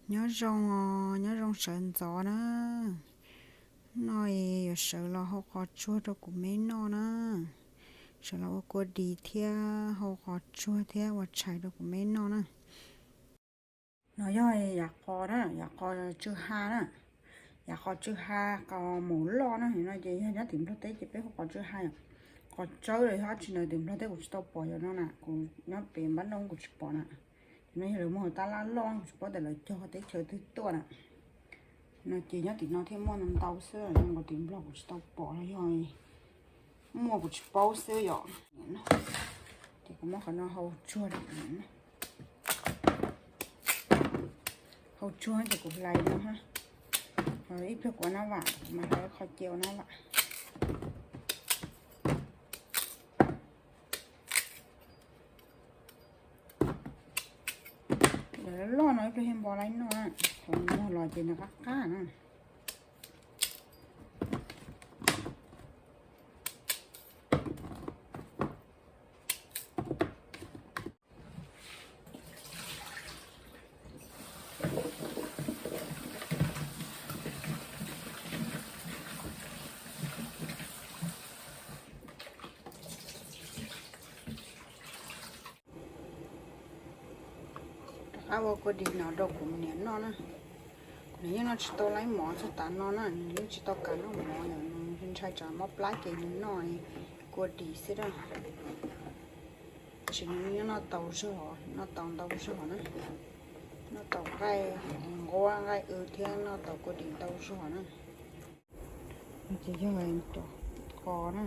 Nyob zoo, nyob zoo sawv ntxov na. No yuav sawv los hau qos tsuag rau kuv me noj na. Sawv los ua kua dis thiab hau qos tsuag thiab ua tshais rau kuv me noj na. No yog yav qos na, yav qos tsw ha na. Yav qos tsw ha, qos maum loj na, no ces yog nyob tim Nplog teb ces peb hu qos tsw ha yom. Qos tsawb los yog dab tsi ntawd tim Nplog teb kuv tsis tau pom yom no na, kuv nyob pem npab noj kuv tsis pom na. Ces no yog lawv muag tab laj loj kuv tsis paub tias lawv cog teb chaws twg tuaj na. No ces nyob tim no thiaj muaj ntau xwb, nyob tim Nplog kuv tsis tau pom los yog muaj kuv tsis paub xwb yom. Ces kuv muab qhov no hau tsuag, hau tsuag ces kuv hlais no, ib pliag kuv ua nab vam, kuv mam hlais qhov cia ua nab vam. Lawv loj no ib pliag thiaj npo laib noj, qhov muag los ces nws qab qab na. Rov qab ua kua dis no rau kuv niam noj na. Kuv niam yeej noj tsis tau laib mov txog tav no na, nws yeej tsis tau kam noj mov, nws ntshai tsam mob plab ces nws noj kua dis xwb na. Tab sis nws yeej noj tau zog, noj tau ntau zog na. Noj tau nqaij nquab nqaij w thiab noj tau kua dis ntau zog na. Ces yog cov qos na,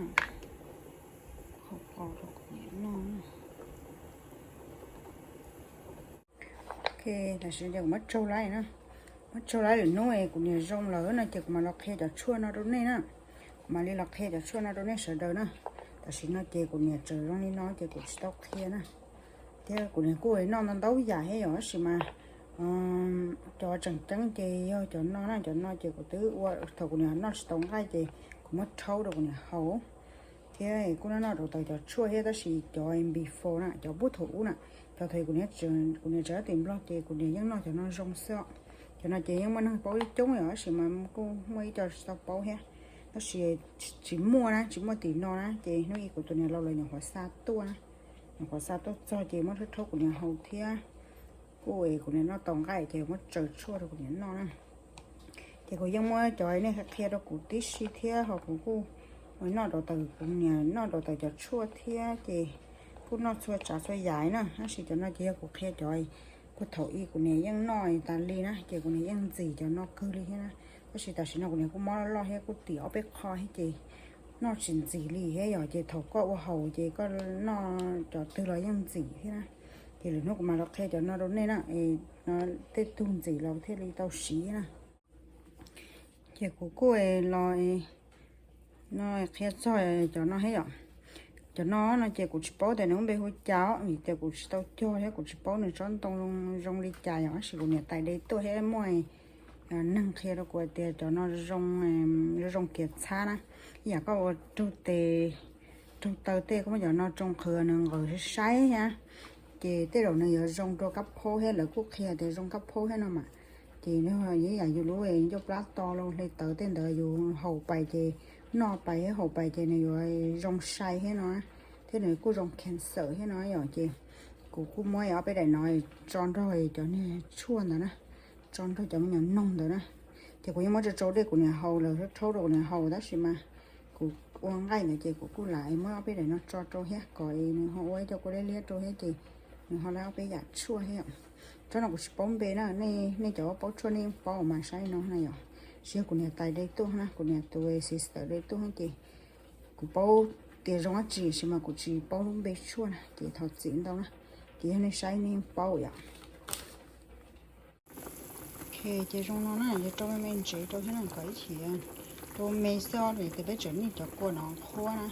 qos rau kuv niam noj na. Ok, tam sim no ces kuv muab tsaug laib na. Muab tsaug laib lwm hnub es kuv niam zoo lawm no ces kuv mam los qhia cov tshuaj no rau nej na. Kuv mam li los qhia cov tshuaj no rau nej sawv daws na. Tam sim no ces kuv niam tseem zoo li no ces kuv tsis tau qhia na. Thiab kuv niam kuj noj ntau ntau yam thiab yom, tab sis mas cov tseem ceeb ces yog cov no na, cov no ces kuv twb ua thaum kuv niam noj tsis tau nqaij ces kuv muab rhaub rau kuv niam haus. Thiab kuj noj noj rau tau cov tshuaj thiab, tab sis cov before na, cov puag thaum ub na, cov thaum kuv niam, kuv niam tseem nyob tim Nplog ces kuv niam yeej noj cov no zoo xwb os. Cov no ces yeej muaj neeg paub coob yom, tab sis mas kuj muaj ib co tsis tau paub thiab. Tab sis tsis muaj na, tsis muaj tim no na, ces hnub ib kuv tus niam laus lawv nyuam qhuav xa tuaj na, nyuam qhuav xa tuaj txog ces muab rhaub rhaub kuv niam haus thiab. Kuj kuv niam noj tau nqaij ces muab tsaws tshuaj rau kuv niam noj na. Ces kuv yeej muab cov nej qhia rau kuv tib si thiab ho kuv kuj noj rau tau, kuv niam noj rau tau cov tshuaj thiab ces kuj noj txhua tsav txhua yam na, tab sis cov no ces yog kuv qhia cov puag thaum ub kuv niam yeej noj tas li na, ces kuv niam yeej ntxim cov no kawg li thiab na. Tab sis tam sim no kuv niam kuj mob loj loj thiab kuj tim ob peb qho thiab ces noj tsis ntxim li thiab yom, ces thaum koj ua haus ces koj noj cov twg los yeej ntxim thiab na. Ces lwm hnub kuv mam los qhia cov no rau nej na, es no tej tug ntxim los thiaj li tau siv na. Ces kuv kuj los no qhia txog cov no thiab yom. Cov no no ces kuv tsis paub tias nws lub npe hu cas os, vim tias kuv tsis tau cog thiab kuv tsis paub nws tsob ntoo zoo li cas yom, tab sis kuv niam tais de tuaj thiab muaj neeg qhia rau kuv tias cov no zoo, zoo kiav txhab na. Ib yam koj ua rug tes, rug taw tej koj muab cov no tsoo qhwv nws nqawm saib saib thiab. Ces tej zaum nws yuav zoo rau kab phaub thiab, lawv kuj qhia tias zoo kab phaub thiab no mas. Ces ib yam yus lub ncauj plab to los hle tawv tej ntawd yus haus pais ces, noj pais thiab haus pais ces nws yuav zoo sai thiab no, thiab nws kuj zoo cancer thiab no yom. Ces kuv kuj muab ob peb daim no tso nrog cov niag tshuaj ntawd na, tso nrog cov me nyuam noog ntawd na. Ces kuv yeej muab tso rau dej kuv niam haus, lawv rhaub rau kuv niam haus, tab sis mas kuv ua nqaij ntawd ces kuv kuj lam muab ob peb daim no tso rau thiab kom nws ho ua ib co kua liab liab rau thiab ces nws ho lab ob peb yam tshuaj thiab yom. Tsob no kuv tsis paub npe na, nej cov paub tshuaj nej yeej paub mas saib no na yom. Tsis yog kuv niam tais de tuaj na, kuv niam tus sister de tuaj ces kuv paub tias zoo dab tsi tab sis mas kuv tsis paub lub npe tshuaj na ces thov txim ntau na. Ces yog nej saib nej yeej paub yom. Ok, ces zoo no na, yuav rau me me ntsev rau thiab na, kom ib chim rau me xwb os, vim tias peb tseem nij cov kua no qhuav na.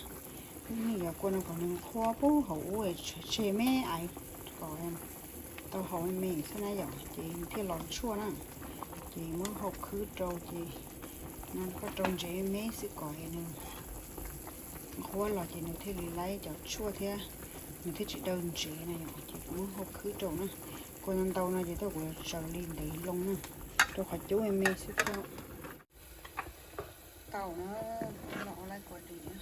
Peb nij cov kua no kom nws qhuav puag hauv ub tseg me ais kom tau haus me me xwb na yom, ces thiaj los tshuaj na. Ces muab hau khwb rau ces no koj rau ntsev me xwb kom nws qhuav los ces nws thiaj li laib cov tshuaj thiab nws thiaj tsis daw ntsev na yom, ces kuv muab hau khwb rau na. Kuv ntau no ces tuaj kuv tsaws li ntev loo na, rau qhov cub me me xwb thiab. Tau na, los ua laib kua dis,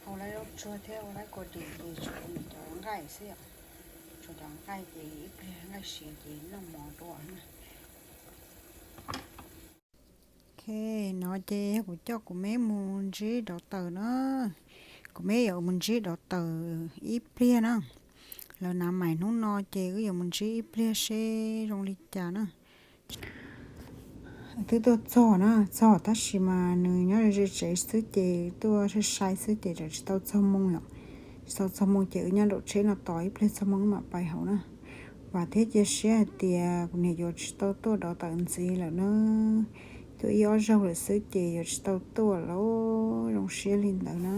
hau laib zaub tsuag thiab ua laib kua dis ces tshuav cov nqaij xwb yom. Tshuav cov nqaij ces ib pliag nqaij siav ces noj mov dua na. Ok, no ces yog kuv coj kuv me mus ntsib dov tawm na. Kuv me yuav mus ntsib dov tawm ib pliag na. Lawv nav mais hnub no ces wb yuav mus ntsib ib pliag seb zoo li cas na. Twb tuaj txog na, txog tab sis mas nws nyob ze tsev xwb ces tuaj sai sai xwb ces tseem tsis tau txog moo yom. Tsis tau txog moo ces wb nyob nraum tsheb no tos ib pliag txog moo mam pais hauv na. Vam thiab cia siab hais tias kuv niam yuav tsis tau tuaj dov tawm ntxiv lawm na. Tuaj ib ob zaug lawm xwb ces yuav tsis tau tuaj lawm, zoo siab li ntawd na.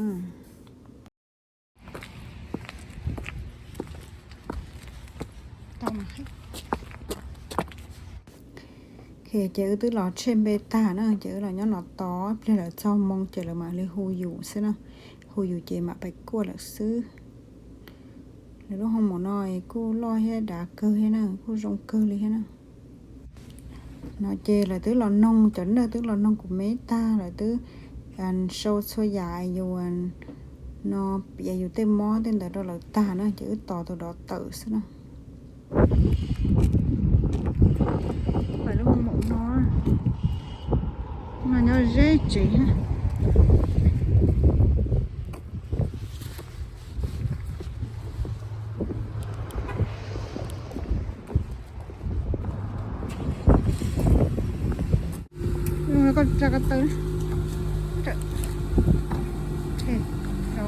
Ces wb twb los tseg npe tag na, ces wb los nyob no tos ib pliag lawv txog moo ces lawv mam li hu yus xwb na. Hu yus ces mam pais kuaj lawm xwb. Lawv lub hoo maum no kuj loj thiab dav kawg thiab na, kuj zoo kawg li thiab na. No ces lawv twb los noog, cov neeg twb los noog kuv me tag, lawv twb sau txhua yam yus no, piav yus tej mob tej ntawd rau lawv tag na, ces wb tos tus dov tawm xwb na. Lub hoo maum no mas nyob ze tsev. Koj tsa ko taw,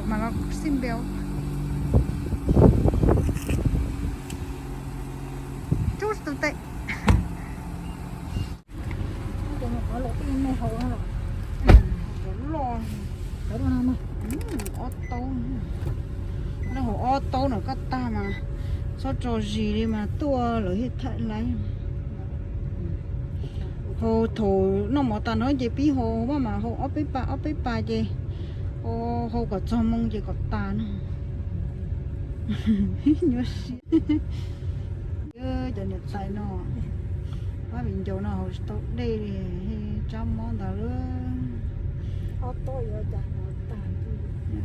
mas los xij npev. Cub tus tes. Loj, ob taub, lawv hauv ob taub no koj tag mas txhob tso zis li mas tuaj lawv thiaj thaij laib. Hos thaum noj mov tas no ces pib hau maj mam hau ob peb pas ob peb pas ces hau kom txog moo ces kom tas no. Nyuaj siab. Cov niam tais no, pab viv ncaus no haus tsis tau dej li, tsab mob ntawd lawm.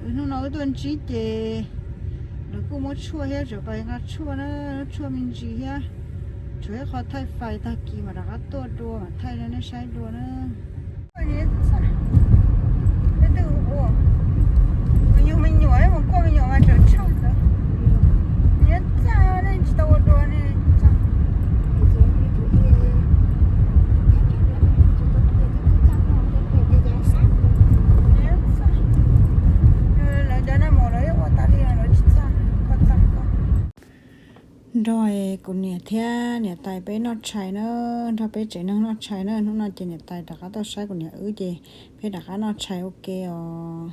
Hnub no wb tuaj ntsib ces lawv kuj muab tshuaj thiab, tseem pais nqa tshuaj na, tshuaj me ntsis thiab. Tshuav ib qho thaij fais tag kis mam rov qab tuaj dua mam thaij rau nej saib dua na. Yug me nyuam mus kuaj me nyuam mas tseem tshaj ntawd. Niag txaj nej tsis tau ua dua ne. Lawv cov naj mus lawv ua tas li lawv tsis txaj, koj txaj koj. Nrog kuv niam thiab niam tais peb noj tshais na, nrog peb tsev neeg noj tshais na. Hnub no ces niam tais rov qab tuaj saib kuv niam wb ces peb rov qab noj tshais ua ke os.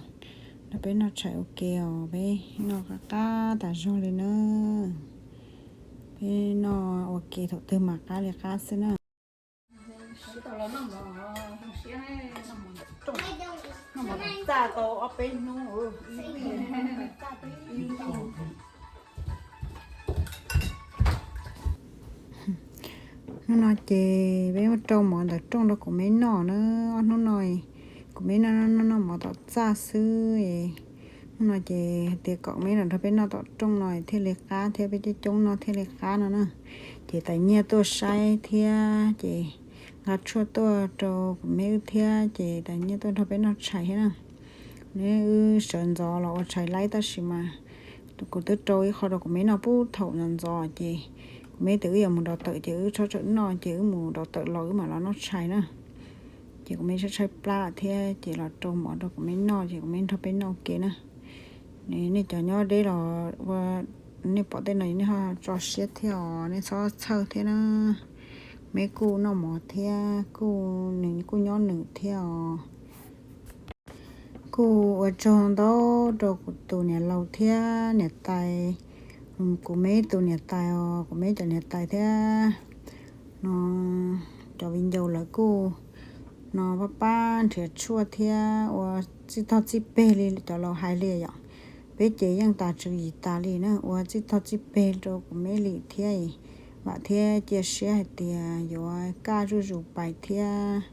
Nrog peb noj tshais ua ke os, peb noj qab qab tas zog li na. Peb noj ua ke thaum twg mas qab li qab xwb na. Noj mov txaj tau ob peb hnub. Hnub no ces peb muab rau mov ntawm rooj rau kuv me noj na. Ob hnub no kuv me noj noj noj mov tom txaj xwb. Hnub no ces hais tias kom me los nrog peb noj tom rooj no thiaj li qab thiab peb coob coob noj thiaj li qab no na. Ces tais nyiaj tuaj saib thiab ces nqa tshuaj tuaj rau kuv me wb thiab ces tais nyiaj tuaj nrog peb noj tshais thiab na. Neb wb sawv ntxov los ua tshais laib tab sis mas kuv twb rau ib qho rau kuv me noj puag thaum ntxov ntxov ces kuv me tias wb yuav mus dov tawm ces wb txhob txawm noj ces wb mus dov tawm los wb mam los noj tshais na. Ces kuv me tshaib tshaib plab thiab ces los rau mov rau kuv me noj ces kuv me nrog peb noj ua ke na. Nej cov nyob deb los ua, nej pom tej no nej ho tso siab thiab os, nej txhob txhawj thiab na. Me kuj noj mov thiab kuj nws kuj nyob nws thiab os. Kuj ua tsaug ntau rau kuv tus niam laus thiab niam tais, kuv me tus niam tais os, kuv me cov niam tais thiab no, cov viv ncaus lawv kuj no pab pab nrhiav tshuaj thiab ua txij tog txij peg li cov laus hais li yom. Peb ces yeej tas tswv yim tas li na, ua txij tog txij peg rau kuv me li thiab. vam thiab cia siab hais tias yuav kaj zuj zus pais thiab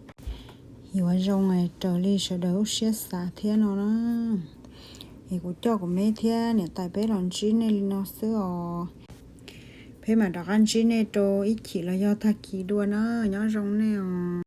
yuav zoo raws li sawv daws lub siab xav thiab no na. Es kuv coj kuv me thiab niam tais peb los ntsib nej li no xwb os. Peb mam rov qab ntsib nej rau ib chim los yog tag kis dua na. Nyob zoo nej os.